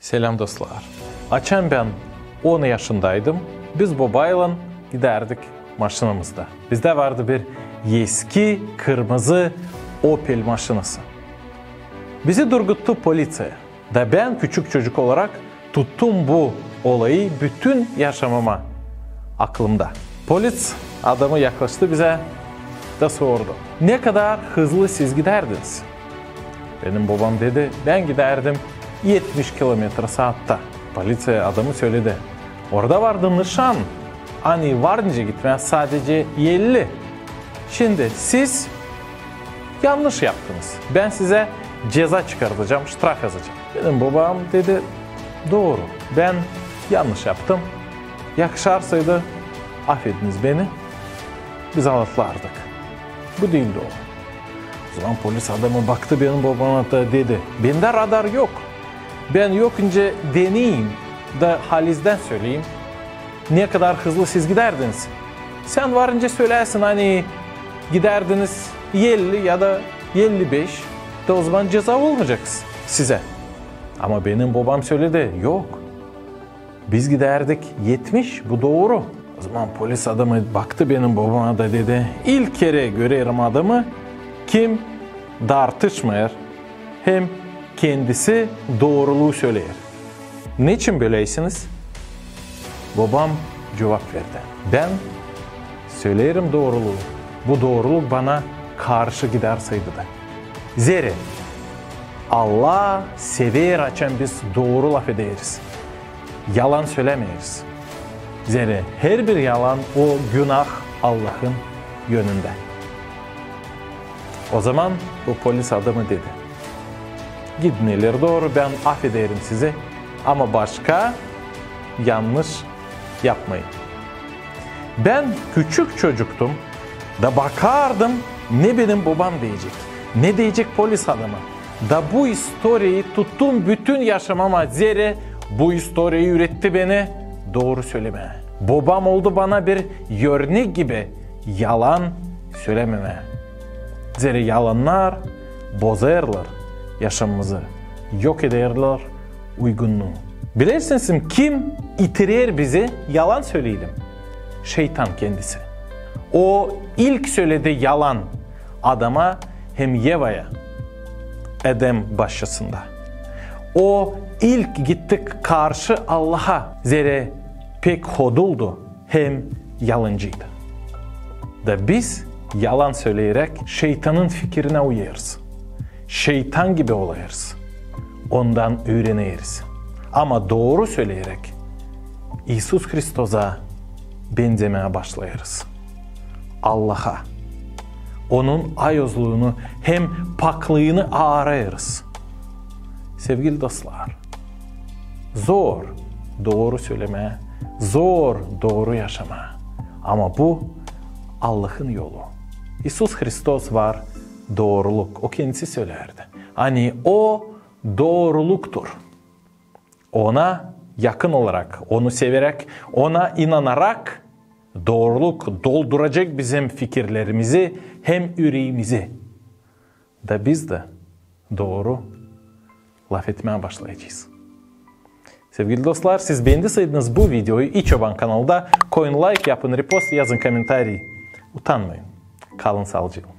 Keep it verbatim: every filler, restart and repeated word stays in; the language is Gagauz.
Selam, dostlar. Açan bän on yaşındaydım, biz bobaylan gidärdik maşınımızda. Bizdä vardı bir eski kırmızı Opel maşınası. Bizi durguttu polisiya. Da bän küçük çocuk olarak tuttum bu olayı bütün yaşamama aklımda. Polis adamı yaklaştı bizä da sordu: "Ne kadar hızlı siz gidärdiniz?" Benim bobam dedi: "Bän gidärdim etmiş kilometre saatta." Polisiya adamı söledi: "Orada vardı nışan, ani var nicä gitmää sadece elli. Şindi siz yannış yaptınız. Bän sizä ceza çıkardacam, ştraf yazacam." Benim bobam dedi: "Dooru, bän yannış yaptım. Yakışarsaydı, afediniz beni, biz alatlardık. Bu diil dooru." O zaman polis adamı baktı benim bobama da dedi: "Bendä radar yok. Bän yok nicä deneyim da halizdän söleyim, ne kadar hızlı siz gidärdiniz. Sän var nicä söläsin, ani gidärdiniz elli ya da elli beş, da o zaman ceza olmayacek sizä." Ama benim bobam söledi: "Yok, biz gidärdik etmiş, bu dooru." O zaman polis adamı baktı benim bobama da dedi: "İlk kerä görerim adamı, kim dartışmêêr hem kendisi dooruluu söleer. Neçin böläysiniz?" Bobam cuvap verdi: "Bän söleerim dooruluu, bu dooruluk bana karşı gidärsaydı da. Zerä Allah sever, açan biz dooru lafederiz, yalan sölämeeriz. Zerä herbir yalan o günah Allahın önündä." O zaman bu polis adamı dedi: "Gidin ileri dooru, bän afederim sizi, ama başka yannış yapmayın." Bän küçük çocuktum da bakardım, ne benim bobam deyecek, ne deyecek polis adamı. Da bu istoriyayı tuttum bütün yaşamama, zerä bu istoriya üüretti beni dooru sölemää. Bobam oldu bana bir örnek gibi yalan sölememää. Zerä yalannar bozêrlar yaşamamızı, yok ederlär uygunnuu. Bilersiniz, kim itirer bizi yalan söleyelim? Şeytan kendisi. O ilk söledi yalan Adama hem Evaya Edem başçasında. O ilk gitti karşı Allaha, zerä pek hoduldu hem yalancıydı. Da biz yalan söleyäräk şeytanın fikirinä uyêrız. Şeytan gibi olêrız. Ondan üüreneriz. Ama dooru söleyäräk İisus Hristosa benzemää başlêêrız. Allaha, Onun ayozluunu hem paklıını aarêêrız. Sevgili dostlar, zor dooru sölemää, zor dooru yaşamaa. Ama bu Allahın yolu. İisus Hristos var dooruluk. O kendisi sölärdi, ani O dooruluktur. Ona yakın olarak, Onu severäk, Ona inanarak, dooruluk dolduracek bizim fikirlerimizi hem üreemizi. Da biz dä dooru lafetmää başlayacez. Sevgili dostlar, siz beendiseydiniz bu videoyu İ Çoban kanalda, koyun layk, yapın repost, yazın komentariy. Utanmayın. Kalın saalıcaklan.